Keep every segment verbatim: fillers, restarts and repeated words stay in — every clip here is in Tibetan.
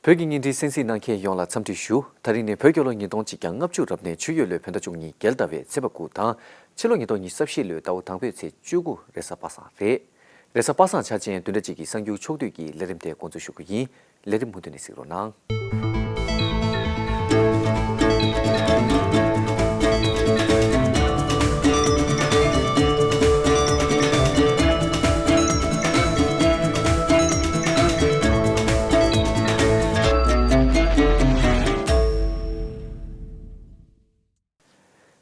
བོད་ཀྱི་བརྙན་འཕྲིན་གསན་གཟིགས་གནང་མཁན་ཡོངས་ལ་འཚམས་འདྲི་ཞུ། ད་རིང་ནི་བོད་རྒྱལ་ལོ་ཉིས་སྟོང་གཅིག་བརྒྱ་ལྔ་བཅུ་རབ་གནས་ཆུ་ཡོས་ལོའི་བོད་ཟླ་བཅུ་གཉིས་རྒྱལ་ཟླ་བའི་ཚེས་པ་དགུ་དང་། ཕྱི་ལོ་ཉིས་སྟོང་ཉི་ཤུ་རྩ་བཞི་ལོའི་ཟླ་བ་དང་པོའི་ཚེས་བཅུ་དགུ་རེས་གཟའ་པ་སངས་རེད། རེས་གཟའ་པ་སངས་འཆར་ཅན་བདུན་ཕྲག་གཅིག་གི་གསར་འགྱུར་ཕྱོགས་བསྡུས་ཀྱི་ལས་རིམ་དེ་འགོ་འཛུགས་ཞུ་རྒྱུ་ཡིན། ལས་རིམ་མུ་མཐུད་ནས་གཟིགས་རོགས་གནང་།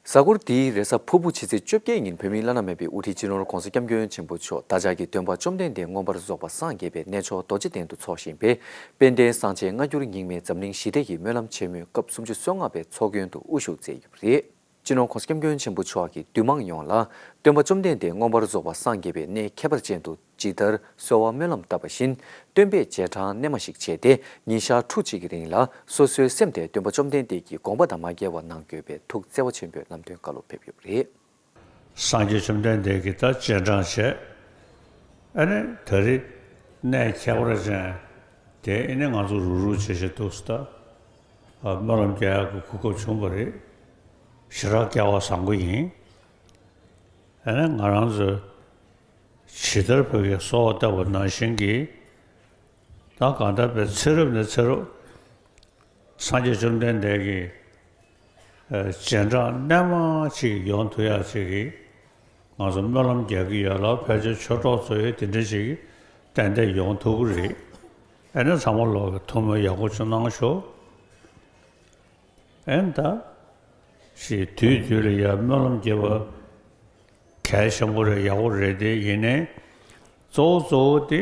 གཟའ་འཁོར་འདིའི་རེས་གཟའ་ཕུར་བུ་ཕྱི་ཚེས་བཅོ་བརྒྱད་ཉིན་བོད་མིའི་བླ་ན་མེད་པའི་དབུ་ཁྲིད་སྤྱི་ནོར་༧གོང་ས་༧སྐྱབས་མགོན་ཆེན་པོ་མཆོག་བདག་ཅག་གི་སྟོན་པ་བཅོམ་ལྡན་འདས་མངོན་པར་རྫོགས་པ་སངས་རྒྱས་པའི་གནས་མཆོག་རྡོ་རྗེ་གདན་དུ་འཚོགས་བཞིན་པའི་དཔལ་ལྡན་གསང་ཆེན་སྔ་འགྱུར་རྙིང་མའི་འཛམ་གླིང་ཞི་བདེ་ཡི་སྨོན་ལམ་ཆེན་མོའི་སྐབས་སུམ་ཅུ་སོ་ལྔ་པའི་ཚོགས་མགོན་དུ་དབུ་བཞུགས་མཛད་ཡོད་པ་རེད། སྤྱི་ནོར་༧གོང་ས་༧སྐྱབས་མགོན་ཆེན་པོ་མཆོག་གིས་འདུས་མང་ཡོངས་ལ་སྟོན་པ་བཅོམ་ལྡན་འདས་མངོན་པར་རྫོགས་པ་སངས་རྒྱས་པའི་གནས་ཁྱད་པར་ཅན་དུ་ཇི་ལྟར་གསོལ་བ་སྨོན་ལམ་བཏབ་པ་བཞིན་སྟོན་པའི་རྗེས་འབྲང་རྣལ་མ་ཞིག་བྱས་ཏེ། ཉིན་ཞག་ཕྲུགས་གཅིག་གི་རིང་ལ་སོ་སོའི་སེམས་དེ་སྟོན་པ་བཅོམ་ལྡན་འདས་ཀྱི་དགོངས་པ་དང་མ་འགལ་བར་གནང་དགོས་པའི་ཐུགས་བརྩེ་བ་ཆེན་པོས་ལམ་སྟོན་བཀའ་སློབ་ཕེབས་ཡོད་པ་རེད། སངས་རྒྱས་བཅོམ་ལྡན་འདས་ཀྱིས་ད་རྗེས་འབྲང་བྱས། ཨ་ནི་ད་རེས་གནས་ཁྱད་པར་ཅན་དེ་ཨ་ནི་ང་ཚོ་རུག་རུག་བྱེད་བཞིན་འདུག་ཟེར། ད་སྨོན་ལམ་རྒྱག་ཡག་གི་གོ་སྐབས་བྱུང་བ་རེད། ཞེ་དྲག་སྐལ་བ་བཟང་པོ་ཡིན། ཨ་ནི་ང་རང་ཚོས་ཇི་ལྟར་བོད་ཀྱི་གསོལ་བ་བཏབ་པ་ནང་བཞིན་གྱི། ད་གང་ལྟར་བའི་ཚེ་རབས་ནས་ཚེ་རབས་སངས་རྒྱས་བཅོམ་ལྡན་འདས་ཀྱི་རྗེས་འབྲང་རྣལ་མ་ཅིག་ཡོང་ཐུབ་ཡག་ཅིག་གི་ང་ཚོ་སྨོན་ལམ་རྒྱག་གི་ཡོད་ལ། ཕལ་ཆེར་ཆོས་གྲོགས་ཚོ་ཡི་དེ་འདྲ་ཅིག་ཏན་ཏན་ཡོང་ཐུབ་ཀྱི་རེད། ཨ་ནི་ཚང་མ་ལོག་གི་ཐུགས་སྨོན་ཡག་པོ་ཅིག་གནང་ཤོག་ཨེ་ད། ཞེས་དུས་དུས་ལ་ཡང་སྨོན་ལམ་རྒྱབ་པ་གལ་ཆེན་པོ་རེད། ཡག་པོ་རེད་དེ། ཡིན་ནའི་གཙོ་བོ་གཙོ་བོ་དེ་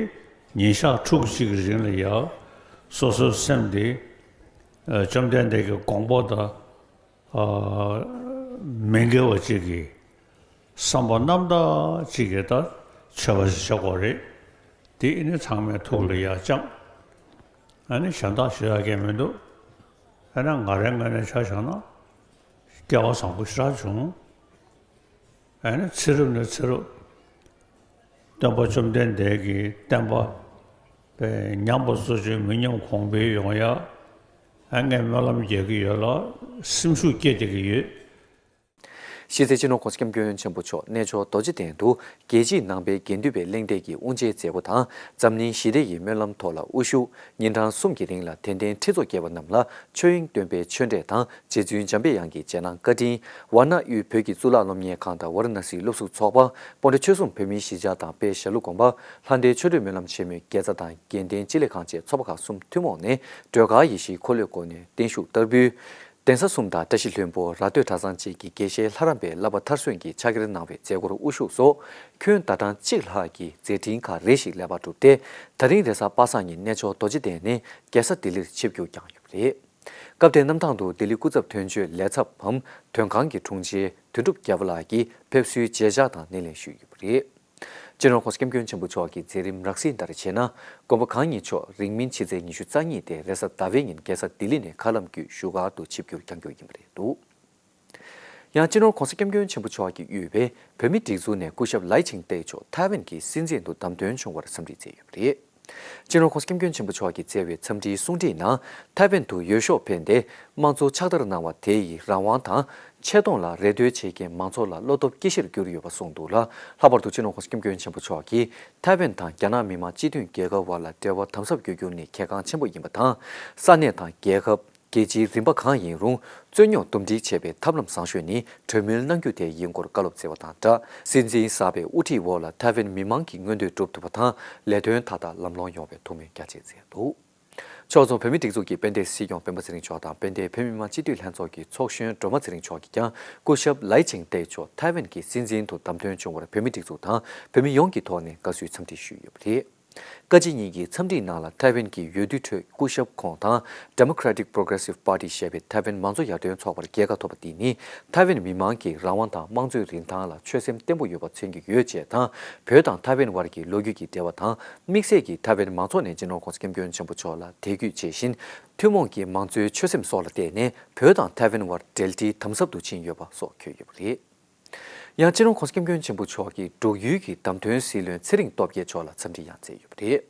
ཉིན་ཞག་ཕྲུགས་གཅིག་གི་རིང་ལ་ཡང་སོ་སོའི་སེམས་དེ་བཅོམ་ལྡན་འདས་ཀྱི་དགོངས་པ་དང་མི་འགལ་བ་ཅིག་གི་བསམ་པ་རྣམ་དག་ཅིག་གིས་ད་མཆོད་པ་ཞིག་བྱེད་དགོས་རེད། དེ་ཨ་ནི་ཚང་མའི་ཐུགས་ལ་ཡར་བཅངས། ཨ་ནི་གཞན་དག་ཞུ་ཡག་གང་མི་འདུག་ཨ་ནི་ང་རའི་ངོས་ནས་ཆ་བཞག་ན་སྐལ་བ་བཟང་པོ་ཞེ་དྲག་བྱུང་། ཨ་ནི་ཚེ་རབས་ནས་ཚེ་རབས་སྟོན་པ་བཅོམ་ལྡན་འདས་ཀྱི་བསྟན་པ་པའི་ཉམས་པ་སོར་ཆུད་མི་ཉམས་གོང་འཕེལ་ཡོང་ཡག་ཨ་ངས་སྨོན་ལམ་རྒྱག་གི་ཡོད་ལ། སེམས་ཤུགས་སྐྱེད་བསྡད་ཀྱི་ཡོད། གཞི་རྩའི་སྤྱི་ནོར་༧གོང་ས་༧སྐྱབས་མགོན་ཆེན་པོ་མཆོག་གནས་མཆོག་རྡོ་རྗེ་གདན་དུ་རྒྱལ་སྤྱིའི་ནང་པའི་དགེ་འདུན་པའི་གླེང་སྟེགས་ཀྱི་དབུ་འབྱེད་མཛད་སྒོ་དང་། འཛམ་གླིང་ཞི་བདེ་ཡི་སྨོན་ལམ་ཐོག་ལ་དབུ་བཞུགས། ཉིན་གྲངས་གསུམ་གྱི་རིང་ལ་དད་ལྡན་ཁྲི་ཚོ་བརྒལ་བ་རྣམས་ལ་ཆོས་དབྱིངས་སྟོན་པའི་ཆོས་འབྲེལ་དང་། རྗེ་བཙུན་འཇམ་དཔལ་དབྱངས་ཀྱི་རྗེས་གནང་བཀའ་དྲིན། ཝཱ་ཎ་དབུས་བོད་ཀྱི་གཙུག་ལག་སློབ་གཉེར་ཁང་དང་ཝཱ་ར་ཎ་སིའི་སློབ་ཟུར་ཚོགས་པ། སྤོན་ཊ་ཆོལ་གསུམ་བོད་མིའི་གཞིས་ཆགས་དང་དཔལ་ཞྭ་ལུ་དགོན་པ། ལྷ་ལྡན་ཆོ་འཕྲུལ་སྨོན་ལམ་ཆེན་མོའི་དགེ་རྩ་དང་དགེ་ལྡན་སྤྱི་ལེ་ཁང་བཅས་ཚོགས་པ་ཁག་གསུམ་ཐུན་མོང་ནས་སྒྲོལ་དཀར་ཡེ་ཤེས་འཁོར་ལོའི་སྒོ་ནས་བརྟན་བཞུགས་བསྟར་འབུལ། གདན་ས་གསུམ་དང་བཀྲ་ཤིས་ལྷུན་པོ། ར་སྟོད་གྲྭ་ཚང་བཅས་ཀྱི་དགེ་བཤེས་ལྷ་རམས་པའི་བསླབ་པ་མཐར་སོན་གྱིས་ཕྱག་འཁྱེར་གནང་བའི་མཛད་སྒོར་དབུ་བཞུགས་སོ། ཁྱོན་ཟླ་གྲངས་གཅིག་ལྷག་གི་མཛད་འཕྲིན་ཁག་རེ་ཞིག་ལེགས་པར་གྲུབ་སྟེ། ད་རིང་རེས་གཟའ་པ་སངས་ཉིན་གནས་མཆོག་རྡོ་རྗེ་གདན་ནས་རྒྱལ་ས་ལྡི་ལིར་ཆིབས་བསྒྱུར་བསྐྱངས་ཡོད་པ་རེད། སྐབས་དེའི་གནམ་ཐང་དུ་ལྡི་ལི་སྐུ་ཚབ་དོན་གཅོད་ལས་ཚབ་བམ་དོན་ཁང་གི་དྲུང་ཆེ་དོན་གྲུབ་རྒྱལ་པོ་ལགས་ཀྱིས་ཕེབས་བསུའི་མཇལ་བཅར་དང་སྣེ་ལེན་ཞུས་ཡོད་པ་རེད། སྤྱི་ནོར་༧གོང་ས་༧སྐྱབས་མགོན་ཆེན་པོ་མཆོག་གི་མཛད་རིམ་རགས་ཟིན་ལྟར་བྱས་ན། དགོན་པ་གང་ཉིད་མཆོག་རིང་མིན་ཕྱི་ཚེས་ཉི་ཤུ་རྩ་གཉིས་ཏེ་རེས་གཟའ་ཟླ་བའི་ཉིན་རྒྱལ་ས་ལྡི་ལི་ནས་མཁའ་ལམ་བརྒྱུད་བཞུགས་སྒར་དུ་ཆིབས་བསྒྱུར་བསྐྱང་རྒྱུ་ཡིན་པ་རེད་འདུག་ཡང་སྤྱི་ནོར་༧གོང་ས་༧སྐྱབས་མགོན་ཆེན་པོ་མཆོག་གིས་དབུས་པའི་བོད་མིའི་སྒྲིག་འཛུགས་ནས་སྐུ་ཞབས་ལའེ་ཆིང་ཏེ་མཆོག་ཐའེ་ཝན་གྱི་སྲིད་འཛིན་དུ་བདམས་ཐོན་བྱུང་བར་འཚམས་འདྲི་མཛད་ཡོད་པ་རེད། སྤྱི་ནོར་༧གོང་ས་༧སྐྱབས་མགོན་ཆེན་པོ་མཆོག་གིས་བསྩལ་བའི་འཚམས་འདྲིའི་གསུང་འཕྲིན་ནང་། ཐའེ་ཝན་དུ་འོས་ཤོག་འཕེན་ཏེ་དམངས་གཙོ་ཕྱག་བསྟར་གནང་བ་དེ་ཡིས་རང་དབང་དང་ཆེ་མཐོང་ལ་རེ་ལྟོས་བྱེད་མཁན་མང་ཚོགས་ལ་བློ་སྟོབས་སྐྱེད་གཞིར་གྱུར་ཡོད་པ་གསུངས་འདུག་ལ། ལྷག་པར་དུ་སྤྱི་ནོར་༧གོང་ས་༧སྐྱབས་མགོན་ཆེན་པོ་མཆོག་གིས་ཐའེ་ཝན་དང་རྒྱ་ནག་མི་དམངས་སྤྱི་མཐུན་རྒྱལ་ཁབ་དབར་ལ་འབྲེལ་བ་དམ་ཟབ་བསྒྱུར་རྒྱུ་ནི་གལ་འགངས་ཆེན་པོ་ཡིན་པ་དང་། ས་གནས་དང་རྒྱལ་ཁབ། རྒྱལ་སྤྱིའི་རིམ་པ་གང་ཡིན་རུང་། རྩོད་རྙོག་འདུམ་འགྲིག་བྱེད་པའི་ཐབས་ལམ་བཟང་ཤོས་ནི་གྲོས་མོལ་གནང་རྒྱུ་དེ་ཡིན་སྐོར་བཀའ་སློབ་སྩལ་བ་དང་སྦྲགས། སྲིད་འཛིན་གསར་པའི་དབུ་ཁྲིད་འོག་ལ་ཐའེ་ཝན་མི་མང་གི་མངོན་འདོད་འགྲུབ་ཐུབ་པ་དང་། ལས་དོན་མཐའ་དག་ལམ་ལྷོང་ཡོང་བའི་ཐུགས་སྨོན་རྒྱ་ཆེ་མཛད་འདུག་ཕྱོགས་མཚུངས་བོད་མིའི་སྒྲིག་འཛུགས་ཀྱི་དཔལ་ལྡན་སྲིད་སྐྱོང་སྤེན་པ་ཚེ་རིང་མཆོག་དང་། དཔལ་ལྡན་བོད་མི་མང་སྤྱི་འཐུས་ལྷན་ཚོགས་ཀྱི་ཚོགས་གཞོན་སྒྲོལ་མ་ཚེ་རིང་མཆོག་གིས་ཀྱང་སྐུ་ཞབས་ལའེ་ཆིང་ཏེ་མཆོག་ཐའེ་ཝན་གྱི་སྲིད་འཛིན་དུ་བདམས་ཐོན་བྱུང་བར་བོད་མིའི་སྒྲིག་འཛུགས་དང་བོད་མི་ཡོངས་ཀྱི་ཐོག་ནས་དགའ་བསུའི་འཚམས་འདྲི་ཞུས་ཡོད་པ་རེད། བཀའ་སྤྱི་གཉིས་ཀྱི་འཚམས་འདྲིའི་ནང་ལ་ཐའེ་ཝན་གྱི་འོས་བསྡུའི་ཁྲོད་སྐུ་ཞབས་ཁོང་དང་། Democratic Progressive Party ཞེས་པའི་ཐའེ་ཝན་མང་གཙོ་ཡར་ཐོན་ཚོགས་པར་རྒྱལ་ཁ་ཐོབ་པ་འདི་ནི། ཐའེ་ཝན་མི་མང་གིས་རང་དབང་དང་དམངས་གཙོའི་རིན་ཐང་ལ་ཆོད་སེམས་བརྟན་པོ་ཡོད་པ་མཚོན་གྱི་ཡོད་ཅེས་དང་། བོད་དང་ཐའེ་ཝན་དབར་གྱི་ལོ་རྒྱུས་ཀྱི་འབྲེལ་བ་དང་། དམིགས་བསལ་གྱིས་ཐའེ་ཝན་མང་ཚོགས་ནས་སྤྱི་ནོར་༧གོང་ས་༧སྐྱབས་མགོན་ཆེན་པོ་མཆོག་ལ་དད་གུས་ཆེ་བཞིན། ཐུན་མོང་གི་མང་གཙོའི་ཆོད་སེམས་སོགས་ལ་བརྟེན་ནས། བོད་དང་ཐའེ་ཝན་དབར་འབྲེལ་འདྲིས་དམ་ཟབ་ཏུ་ཕྱིན་ཡོད་པ་སོགས་འཁོད་ཡོད་པ་རེད། ཡང་སྤྱི་ནོར་༧གོང་ས་༧སྐྱབས་མགོན་ཆེན་པོ་མཆོག་གིས་འབྲུག་ཡུལ་གྱི་བདམས་ཐོན་སྲིད་བློན་ཚེ་རིང་སྟོབས་རྒྱས་མཆོག་ལ་འཚམས་འདྲི་ཡང་མཛད་ཡོད་པ་རེད།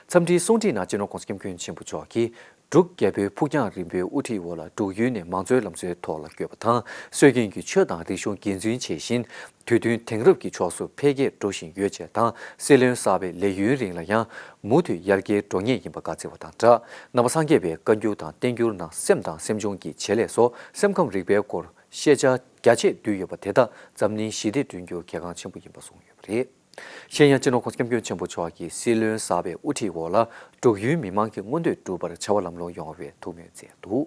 འཚམས་འདྲིའི་གསུང་འཕྲིན་ནང་སྤྱི་ནོར་༸གོང་ས་༸སྐྱབས་མགོན་ཆེན་པོ་མཆོག་གིས་འབྲུག་རྒྱལ་པོའི་ཕུགས་རྒྱང་རིང་པོའི་དབུ་ཁྲིད་འོག་ལ་འབྲུག་ཡུལ་ནས་མང་གཙོའི་ལམ་སྲོལ་ཐོག་ལ་བསྐྱོད་པ་དང་། སྲོལ་རྒྱུན་གྱི་ཆོས་དང་རིག་གཞུང་དགེ་མཚོན་བྱས་ཤིང་། དུས་མཐུན་དེང་རབས་ཀྱི་ཕྱོགས་སུ་འཕེལ་རྒྱས་འགྲོ་བཞིན་ཡོད་ཅེས་དང་། སྲིད་བློན་གསར་པའི་ལས་ཡུན་རིང་ལ་ཡང་མུ་མཐུད་ཡར་རྒྱས་འགྲོ་ངེས་ཡིན་པ་བཀའ་སྩལ་བ་དང་སྦྲགས། ནང་པ་སངས་རྒྱས་པའི་བཀའ་འགྱུར་དང་བསྟན་འགྱུར་ནང་སེམས་དང་སེམས་བྱུང་གི་བྱེད་ལས་སོགས་སེམས་ཁམས་རིག་པའི་སྐོར་ཤེས་བྱ་རྒྱ་ཆེ་འདུས་ཡོད་པ་དེ་དག་འཛམ་གླིང་ཞི་བདེ་བསྐྲུན་རྒྱུར་གལ་འགངས་ཆེན་པོ་ཡིན་པ་གསུངས་ཡོད་པ་རེད། གཞན་ཡང་སྤྱི་ནོར་༸གོང་ས་༸སྐྱབས་མགོན་ཆེན་པོ་མཆོག་གིས་སྲིད་བློན་གསར་པའི་དབུ་ཁྲིད་འོག་ལ་འབྲུག་ཡུལ་མི་མང་གི་མངོན་འདོད་འགྲུབ་པར་བྱ་བ་ལམ་ལྷོང་ཡོང་བའི་ཐུགས་སྨོན་མཛད་འདུག།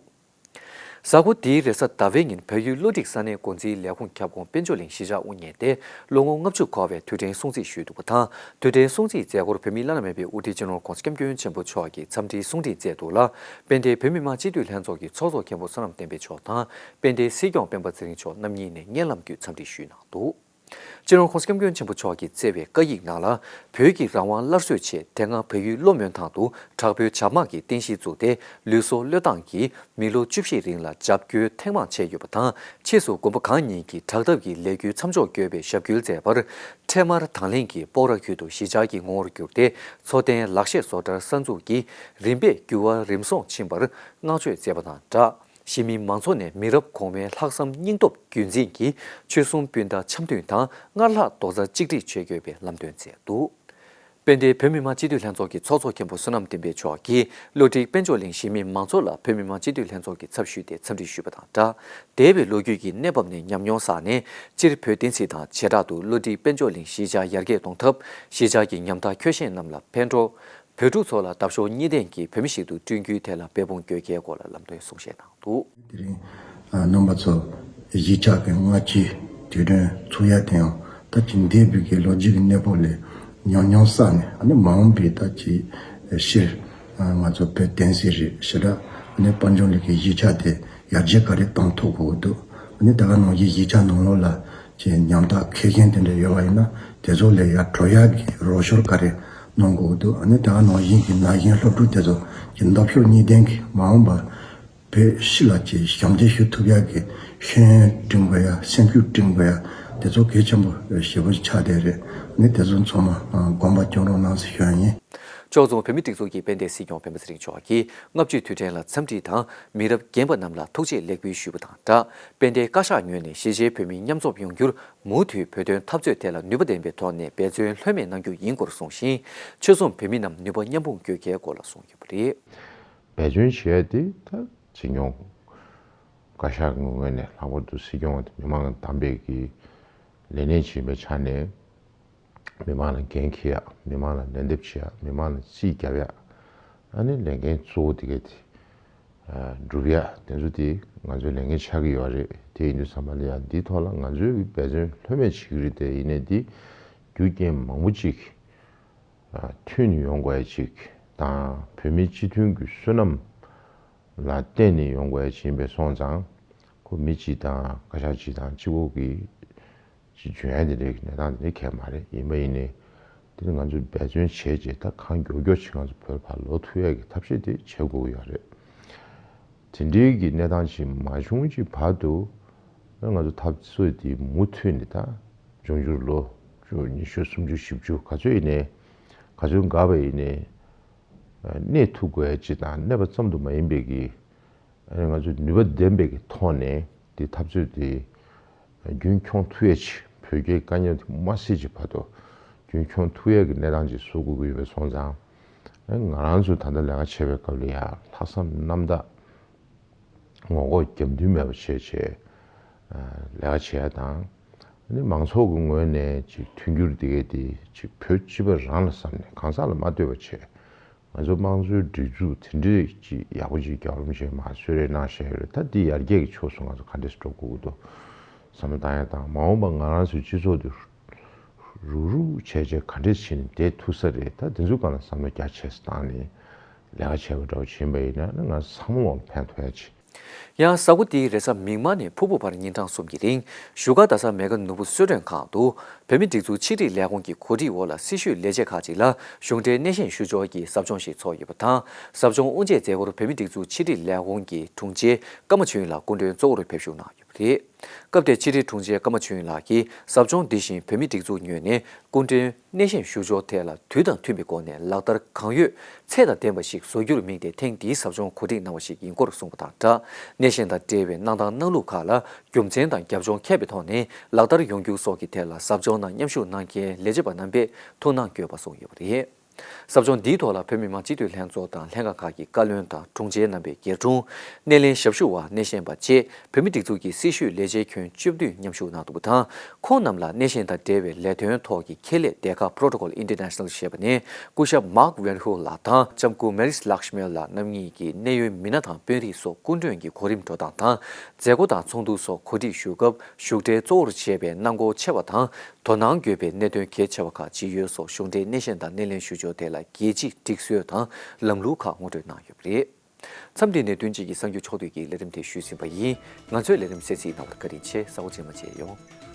གཟའ་འཁོར་འདིའི་རེས་གཟའ་ཟླ་བའི་ཉིན་བལ་ཡུལ་བློ་སྒྲིག་ས་གནས་འགོ་འཛིན་ལས་ཁུངས་ཁྱབ་ཁོངས་དཔལ་འབྱོར་གླིང་གཞིས་ཆགས་དབུ་བརྙེས་ཏེ་ལོ་ངོ་ལྔ་བཅུ་འཁོར་བའི་དུས་དྲན་སྲུང་བརྩི་ཞུས་འདུག་པ་དང་། དུས་དྲན་སྲུང་བརྩིའི་མཛད་སྒོར་བོད་མིའི་བླ་ན་མེད་པའི་དབུ་ཁྲིད་སྤྱི་ནོར་༸གོང་ས་༸སྐྱབས་མགོན་ཆེན་པོ་མཆོག་གིས་འཚམས་འདྲིའི་གསུང་འཕྲིན་བསྩལ་འདུག་ལ། དཔལ་ལྡན་བོད་མི་མང་སྤྱི་འཐུས་ལྷན་ཚོགས་ཀྱི་ཚོགས་གཙོ་མཁན་པོ་བསོད་ནམས་བསྟན་འཕེལ་མཆོག་དང་། དཔལ་ལྡན་སྲིད་སྐྱོང་སྤེན་པ་ཚེ་རིང་མཆོག་རྣམ་གཉིས་ནས་བརྙན་ལམ་བརྒྱུད་འཚམས་འདྲི་ཞུས་གནང་འདུག། སྤྱི་ནོར་༸གོང་ས་༸སྐྱབས་མགོན་ཆེན་པོ་མཆོག་གིས་བསྩལ་བའི་བཀའ་ཡིག་ནང་ལ། བོད་ཀྱི་རང་དབང་སླར་གསོའི་ཆེད་དེ་སྔ་བལ་ཡུལ་ལྷོ་མོན་ཐང་དུ་དྲག་པོའི་བྱ་དམག་གི་རྟེན་གཞི་བཙུགས་ཏེ། ལུས་སྲོག་བློས་བཏང་གིས་མི་ལོ་བཅུ་བཞི་རིང་ལ་རྒྱབ་སྐྱོར་ཐེངས་མང་བྱས་ཡོད་པ་དང་། ཕྱིས་སུ་མགོན་པོ་གང་ཉིད་ཀྱིས་དྲག་འཐབ་ཀྱི་ལས་འགུལ་མཚམས་འཇོག་དགོས་པའི་ཞབས་སྐུལ་མཛད་པར། འཕྲལ་མར་དང་ལེན་གྱིས་སྤོག་ར་ཁུལ་དུ་གཞིས་ཆགས་ཀྱི་ངོ་བོར་གྱུར་ཏེ། འཚོ་རྟེན་ལག་ཤེས་བཟོ་གྲྭར་གསར་འཛུགས་ཀྱིས་རིམ་པས་འགྱུར་བ་རིམ་སོང་ཕྱིན་པར་བསྔགས་བརྗོད་མཛད་པ་དང་སྦྲགས། གཞིས་མི་མང་ཚོགས་ནས་མི་རབས་གོང་མའི་ལྷག་བསམ་སྙིང་སྟོབས་རྒྱུན་འཛིན་གྱིས་ཆོལ་གསུམ་སྤུན་ཟླ་འཆམ་མཐུན་དང་སྔར་ལྷག་རྡོག་རྩ་གཅིག་སྒྲིལ་བྱེད་དགོས་པའི་ལམ་སྟོན་མཛད་འདུག། དཔལ་ལྡན་བོད་མི་མང་སྤྱི་འཐུས་ལྷན་ཚོགས་ཀྱི་ཚོགས་གཙོ་མཁན་པོ་བསོད་ནམས་བསྟན་འཕེལ་མཆོག་གིས་བློ་སྒྲིག་དཔལ་འབྱོར་གླིང་གཞིས་མི་མང་ཚོགས་ལ་བོད་མི་མང་སྤྱི་འཐུས་ལྷན་ཚོགས་ཀྱི་ཚབ་ཞུས་ཏེ་འཚམས་འདྲི་ཞུས་པ་དང་སྦྲགས། འདས་པའི་ལོ་རྒྱུས་ཀྱི་གནས་བབ་ནས་ཉམས་མྱོང་བསགས་ནས། སྤྱིར་བོད་བསྟན་སྲིད་དང་བྱེ་བྲག་ཏུ་བློ་སྒྲིག་དཔལ་འབྱོར་གླིང་གཞིས་ཆགས་ཡར་རྒྱས་གཏོང་ཐབས། གཞིས་ཆགས་ཀྱི་ཉམ་ཐག་ཁྱོ་ཤས་རྣམས་ལ་ཕན་གྲོགས། བོད་ཕྲུག་ཚོ་ལ་འདབ་གཤོག་གཉིས་ལྡན་གྱི་བོད་མི་ཞིག་ཏུ་བསྐྲུན་རྒྱུའི་ཐད་ལ་འབད་འབུངས་དགོས་གལ་སྐོར་ལ་ལམ་སྟོན་གསུང་བཤད་གནང་འདུག། དེ་རིང་ཨ་རྣམ་པ་ཚོ་གཞིས་ཆགས་ཀྱི་སྔ་ཕྱིའི་དུས་དྲན་ཚུགས་ཡ་དེ་ཡང་ད་ཅིག་འདས་པའི་གི་ལོ་རྒྱུས་ཀྱི་གནས་བབ་ལས་ཉམས་མྱོང་བསགས་ནས། ཨ་ནི་མ་འོངས་པའི་ད་ཅིག་ཕྱིར་ཨ་ང་ཚོ་བོད་བསྟན་སྲིད་རེད་ཞེ་དྲག་ཨ་ནི་དཔལ་འབྱོར་གླིང་གི་གཞིས་ཆགས་དེ་ཡར་རྒྱས་ག་རེ་གཏོང་ཐུབ་དགོས་འདུག། ཨ་ནི་ད་ག་ནང་བཞིན་གཞིས་ཆགས་ནང་ལོགས་ལ་ཅིག་ཉམ་ཐག་མཁས་ཤེས་དེ་འདྲ་ཡོད་པ་ཡིན་ན་དེ་ཚོ་ལ་ཡར་འགྲོ་ཡག་གི་རོགས་སྐྱོར་ག་རེ་གནང་དགོས་འདུག། ཨ་ནི་ད་ག་ནང་བཞིན་གྱི་ན་གཞོན་སློབ་ཕྲུག་དེ་ཚོ་གི་འདབ་གཤོག་གཉིས་ལྡན་གྱི་མ་འོངས་པ་བོད་སྤྱི་ལ་ཅིག་ཞབས་འདེགས་ཞུ་ཐུབ་ཡག་གི་ཤེས་ཡོན་སྤྲིང་དགོས་ཡ། སེམས་ཤུགས་སྤྲིང་དགོས་ཡ། དེ་ཚོ་གལ་ཆེན་པོ་ཞེ་པོ་ཆགས་བསྡད་རེད། ཨ་ནི་དེ་ཚོ་ཚང་མ་དགོངས་པ་སྐྱོང་རོགས་གནང་ཟེར་ཞུ་ཡ་ཡིན། ཕྱོགས་མཚུངས་བོད་མིའི་སྒྲིག་འཛུགས་ཀྱི་དཔལ་ལྡན་སྲིད་སྐྱོང་སྤེན་པ་ཚེ་རིང་མཆོག་གིས་ལྔ་བཅུའི་དུས་དྲན་ལ་འཚམས་འདྲི་དང་མི་རབས་རྒན་པ་རྣམས་ལ་ཐུགས་རྗེ་ལེགས་འབུལ་ཞུས་པ་དང་སྦྲགས། དཔལ་ལྡན་བཀའ་ཤག་ངོས་ནས་གཞིས་བྱེས་བོད་མི་མཉམ་འཛོམས་ཡོང་རྒྱུར་མུ་མཐུད་བོད་དོན་འཐབ་རྩོད་ཐད་ལ་ནུས་པ་ལྡན་པའི་ཐོག་ནས་འབད་བརྩོན་ལྷོད་མེད་གནང་རྒྱུ་ཡིན་སྐོར་གསུངས་ཤིང་། ཆོལ་གསུམ་བོད་མི་རྣམས་ནུས་པ་མཉམ་སྤུངས་དགོས་གལ་སྐོར་ལ་གསུངས་ཡོད་པ་རེད། འབད་བརྩོན་བྱེད་ཡ་དེ་ད་སྤྱི་ནོར་བཀའ་ཤག་གི་ངོས་ནས་ལྷག་པར་དུ་སྲིད་སྐྱོང་དེ་མི་མང་གི་བདམས་པའི་གི་ལས་གནས་ཅིག་ཡིན་པའི་ཆ་ནས། མི་མང་ལ་འགན་འཁྱེར་ཡ། མི་མང་ལ་ལན་འདེབས་བྱེད་ཡ། མི་མང་ལ་རྩིས་རྒྱབ་ཡ། ཨ་ནི་ལས་འགན་གཙོ་བོ་དེ་ག་དེ་སྒྲུབ་ཡ་དེ་ཚོ་དེ་ང་ཚོའི་ལས་འགན་ཆགས་ཀྱི་ཡོད་རེད། དེ་ཡིན་དུས་ཙམ་པ་ལ་ཡ་འདིའི་ཐོག་ལ་ང་ཚོས་འབད་བརྩོན་ལྷོད་མེད་བྱེད་ཀྱི་རེད། དེ་ཡིན་ནའི་འདི་རྒྱུ་རྐྱེན་མང་པོ་ཅིག་མཐུད་ནས་ཡོང་དགོས་ཡ་ཅིག་དང་། བོད་མིའི་སྤྱི་མཐུན་གྱི་བསོད་ནམས་ལ་བརྟེན་ནས་ཡོང་དགོས་ཡ་ཅིག་ཡིན་པས་སོང་ཙང་། ཁོ་མི་གཅིག་དང་བཀའ་ཤག་གཅིག་དང་གཅིག་པོ་གིས་ཅིག་འཇོན་ཡ་དེ་འདྲའི་གནས་སྟངས་དེ་འདྲ་གང་ཡང་མ་རེད། ཡིན་པ་ཡིན་ནའི་དེ་ནི་ང་ཚོས་འབད་བརྩོན་བྱས་རྗེས་ད་གང་མགྱོགས་མགྱོགས་ཅིག་ང་ཚོ་བོད་ལ་ཕར་ལོག་ཐུབ་ཡ་གི་ཐབས་ཤེས་དེ་བྱེད་དགོས་ཀྱི་ཡོད་རེད། དེ་འདྲའི་གི་གནས་སྟངས་ཅིག་མ་བྱུང་ཅིག་བར་དུ་ང་ཚོ་འཐབ་རྩོད་དེ་མུ་མཐུད་ནས་ད་འབྱུང་འགྱུར་ལོ་བཅུ་ཉི་ཤུ་སུམ་ཅུ་བཞི་བཅུ་ག་ཚོད་ཡིན་ནའི་ག་ཚོད་འགག་པ་ཡིན་ནའི་གནས་ཐུབ་དགོས་ཡ་ཅིག་དང་། གནས་པ་ཙམ་དུ་མ་ཡིན་པའི་གི་ཨ་ནི་ང་ཚོས་ནུས་པ་ལྡན་པའི་གི་ཐོག་ནས་དེ་འཐབ་རྩོད་དེ་རྒྱུན་འཁྱོངས་ཐུབ་ཡས་ཅིག་བོད་རྒྱའི་དཀའ་ངལ་དེ་མ་སེལ་གྱི་བར་དུ་རྒྱུན་འཁྱོངས་ཐུབ་ཡས་ཀྱི་གནས་སྟངས་ཅིག་བཟོ་དགོས་ཀྱི་ཡོད་པས་སོང་ཙང་། ཨ་ནི་ང་རང་ཚོས་ད་ལྟ་ལས་ཀ་བྱེད་པའི་སྐབས་ལ་ཡ་ལྷག་བསམ་རྣམ་དག་ངོ་ལྐོག་རྒྱབ་མདུན་མེད་པ་བྱས་བྱས་ལས་ཀ་བྱེད་ཡ་དང་། ཨ་ནི་མང་ཚོགས་ཀྱི་ངོས་ནས་ཅིག་མཐུན་འགྱུར་དེ་གས་དེ་ཅིག་བོད་སྤྱི་པ་རང་ལ་བསམ་ནས་གང་ཟག་ལ་མ་ལྟོས་པ་བྱས། ང་ཚོ་དམངས་གཙོའི་སྒྲིག་འཛུགས་དེ་འདྲས་ཀྱི་ཡག་པོ་ཅིག་རྒྱལ་བ་རིན་པོ་ཆེས་མར་གསོལ་རས་གནང་བཞག་ཡོད་རེད། ད་འདི་ཡར་རྒྱས་ཀྱི་ཕྱོགས་སུ་ང་ཚོ་ག་འདྲས་འགྲོ་དགོས་ཀྱི་འདུག་བསམ་བློ་བཏང་ཡ་དང་། མ་འོངས་པ་ང་རང་ཚོའི་སྤྱི་ཚོགས་འདི་རུག་རུག་བྱས་བྱས་ག་འདྲས་བྱས་ནས་བསྡད་ཐུབ་ས་རེད། ད་འདི་ཚོ་སྒང་ལ་བསམ་བློ་རྒྱ་ཆེ་ཙམ་བཏང་ནས་ལས་ཀ་བྱས་པ་འདྲ་བོ་ཕྱིན་པ་ཡིན་ན་ང་ཚང་མ་ལ་ཕན་ཐོགས་ཡ་ཅིག། ཡང་གཟའ་འཁོར་འདིའི་རེས་གཟའ་མིག་དམར་ནས་ཕུར་བུ་བར་ཉིན་གྲངས་གསུམ་གྱི་རིང་བཞུགས་སྒར་རྡ་ས་མེག་གྷ་ནོར་བུ་གསོལ་མགྲོན་ཁང་དུ་བོད་མིའི་སྒྲིག་འཛུགས་ཕྱི་དྲིལ་ལས་ཁུངས་ཀྱི་གོ་སྒྲིག་འོག་ལ་སྲི་ཞུའི་ལས་བྱེད་ཁག་ཅིག་ལ་གཞུང་འབྲེལ་སྣེ་ཤན་ཞུ་སྦྱོར་གྱི་ཟབ་སྦྱོང་ཞིག་ཚོགས་ཡོད་པ་དང་། ཟབ་སྦྱོང་དབུ་འབྱེད་མཛད་སྒོར་བོད་མིའི་སྒྲིག་འཛུགས་ཕྱི་དྲིལ་ལས་ཁུངས་ཀྱི་དྲུང་ཆེ་ཀརྨ་ཆོས་དབྱིངས་ལགས་སྐུ་མགྲོན་གཙོ་བོར་ཕེབས་ཞུགས་གནང་ཡོད་པ་ རེད། སྐབས་དེར་ཕྱི་དྲིལ་དྲུང་ཆེ་ཀརྨ་ཆོས་དབྱིངས་ལགས་ཀྱིས་ཟབ་སྦྱོང་འདི་བཞིན་བོད་མིའི་སྒྲིག་འཛུགས་ངོས་ནས་སྐུ་མགྲོན་སྣེ་ཤན་ཞུ་སྦྱོར་ཐད་ལ་དུས་དང་མཐུན་པའི་སྒོ་ནས་ལག་བསྟར་གང་ཡོད་ཚད་དང་ལྡན་པ་ཞིག་བཟོ་རྒྱུར་དམིགས་ཏེ་ཐེངས་འདིའི་ཟབ་སྦྱོང་གོ་སྒྲིག་གནང་བ་ཞིག་ཡིན་སྐོར་གསུངས་པ་དང་སྦྲགས། སྣེ་ཤན་དང་འབྲེལ་བའི་གནང་སྟངས་གནང་ལུགས་ཁག་ལ་རྒྱུ་མཚན་དང་རྒྱབ་ལྗོངས་མཁྱེན་པའི་ཐོག་ནས་ལག་བསྟར་ཡོང་རྒྱུ་སོགས་ཀྱི་ཐད་ལ་ཟབ་སྦྱོང་ནང་མཉམ་ཞུགས་གནང་མཁན་ལས་བྱེད་པ་རྣམ་པས་ཐུགས་སྣང་དགོས་པ་གསུངས་ཡོད་པ་རེད། ཟབ་སྦྱོང་འདིའི་ཐོག་ལ་བོད་མི་མང་སྤྱི་འཐུས་ལྷན་ཚོགས་དང་ལྷན་ཁང་ཁག་གི་བཀའ་བློན་དང་དྲུང་ཆེ་རྣམ་པའི་སྒེར་དྲུང་། སྣེ་ལེན་ཞབས་ཞུ་བ། སྣེ་ཤན་པ་བཅས་བོད་མིའི་སྒྲིག་འཛུགས་ཀྱི་སྲི་ཞུའི་ལས་བྱེད་ཁྱོན་བཅུ་བདུན་མཉམ་ཞུགས་གནང་འདུག་པ་དང་། ཁོང་རྣམས་ལ་སྣེ་ཤན་དང་འབྲེལ་བའི་ལས་དོན་ཐོག་གི་ཁེ་ལས་སྡེ་ཁག་Protocol International ཞེས་པ་ནས་སྐུ་ཞབས་Mark Van Hoo ལགས་དང་ལྕམ་སྐུ་Maris Lakshmi ལགས་རྣམ་གཉིས་ཀྱིས་གནད་ཡོད་མི་སྣ་དང་དཔོན་རིགས་སོགས་སྐུ་མགྲོན་གྱི་གོ་རིམ་འགྲོ་སྟངས་དང་། མཛད་སྒོ་དང་ཚོགས་འདུ་སོགས་གོ་སྒྲིག་ཞུ་སྐབས་བཞུགས་གྲལ་གཙོ་བོར་བྱས་པའི་གནང་སྒོ་ཆེ་བ་དང་། དོ་སྣང་དགོས་པའི་གནད་དོན་གལ་ཆེ་བ་ཁག་ཇི་ཡོད་སོགས་གཞུང་འབྲེལ་སྣེ་ཤན་དང་སྣེ་ལེན་ཞུ་སྦྱོར་དེ་ལ་རྒྱལ་སྤྱིའི་སྒྲིག་སྲོལ་དང་ལམ་ལུགས་ཁག་ངོ་སྤྲོད་གནང་ཡོད་པ་རེད། མཚམས་འདི་ནས་བསྟུན་དཔྱད་ཀྱི་གསར་འགྱུར་ཕྱོགས་བསྡུས་ཀྱི་ལས་རིམ་དེ་ཞུས་ཟིན་པ་ཡིན། ང་ཚོའི་ལས་རིམ་གསན་གཟིགས་གནང་བར་བཀའ་དྲིན་ཆེ། གཟའ་འཁོར་རྗེས་མ་མཇལ་ཡོང་།